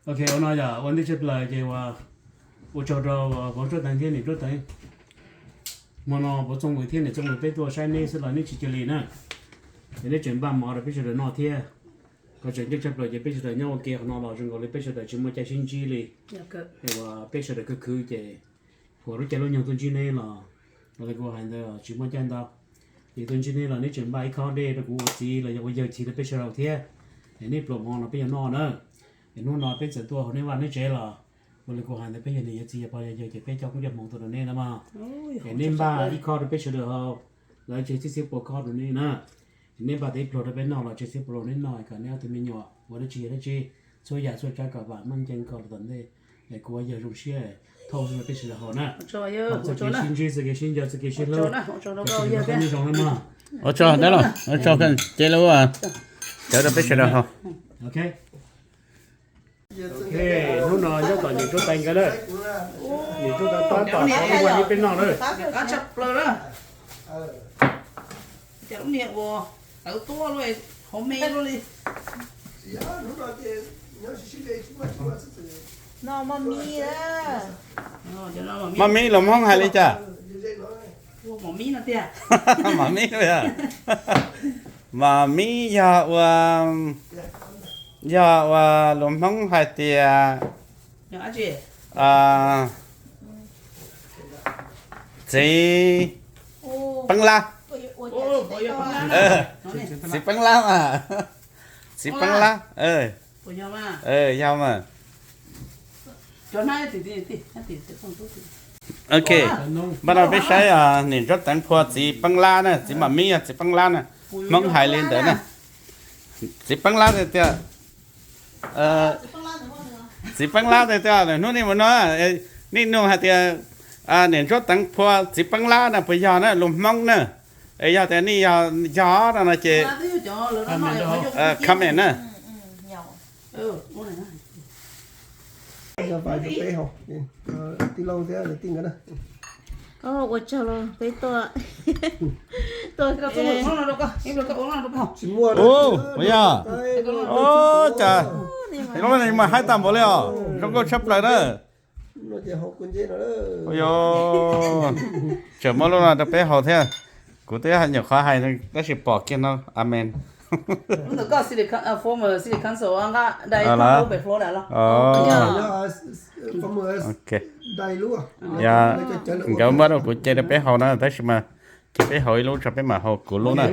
Ok, ua no yog ua ntej tshaj plaws ces ua, ua tsaug rau Vauv Tsuab Teev thiab niam Tsuab Teev. Hmo no Vauv Txooj Vwm thiab niam Txooj Vwm peb tuaj saib neb xwb los neb tsis cia li na. Es neb tseem npaj mov rau peb sawv daws noj thiab. Qhov tseem ceeb tshaj plaws ces peb sawv daws nyob ua ke qhov no los zoo nkaus li peb sawv daws tsis muaj caij sib ntsib li. Es uas peb sawv daws khwv khwv ces huam lub caij lub nyoog tuaj ntsib neb los, los li kuv hais ntawd tsis muaj caij ntau. Ces tuaj ntsib neb los neb tseem npaj ib khob dej rau kuv ua txiv los yog ua yawg txiv rau peb sawv daws thiab. Es neb pluas mov no peb yuav noj na. Es hnub no peb txawm tuaj hauv neb vaj neb tsev los, ua li kuv hais ntawd peb yog niam yog txiv yog pog yog yawg ces peb coj koob coj hmoov tuaj rau neb na mog. Es neb npaj ib khob rau peb sawv daws haus, lawv tseg txhiab txhiab pua khob rau neb na. Es neb npaj tau ib pluag rau peb noj los tseg txhiab pua rau neb noj kom neb ob tug me nyuam ua dab tsi yog dab tsi, txhua yam txhua tsav kom vam meej ceeb koj rau tom ntej. Es kuv ua yawg zoo siab thauj rau peb sawv daws haus na. Txoj kev sib ntsib, txoj kev sib nco, txoj kev sib hlub, kom sawv daws nyob zoo na mog. Ua tsaug ntawd los, ua tsaug ces lawv cawv rau peb sawv daws haus. Ok. Ok, hnub no nyob tom niam Tsuab Teev nkawd lawm. Niam Tsuab Teev tab tom ua ib peb noj lawm. Maj mib, lus Hmoob hais li cas? Maj mib, maj mib yog ua, yog ua lus Hmoob hais tias txiv peeb lab. Txiv peeb lab mas, txiv peeb lab. Yog mas. Ok, npaj no peb saib niam Ntsuab Teev phua txiv peeb lab na, txiv maj mib yog txiv peeb lab na. Hmoob hais li ntawd na. Txiv peeb lab tias, txiv peeb lab tias hnub nej mus no, nej nug hais tias niam Ntsuab Teev phua txiv peeb lab na puas yog na, lus Hmoob na. Es yog tias nej yog, yog no no ces comment na. Ua tsaug los peb tuaj, tuaj. Ua yog, cas lub no mas haib tag npaum li os, zoo nkauj tshaj plaws na. Yog, tseem muab lub no rau peb haus thiab. Kuv twb nyuam qhuav hais tab sis pom kiag no, amen. Nkawd muab rau kuv ce rau peb haus na, tab sis mas cia peb haus ib lub tso peb mam haus kuv lub na.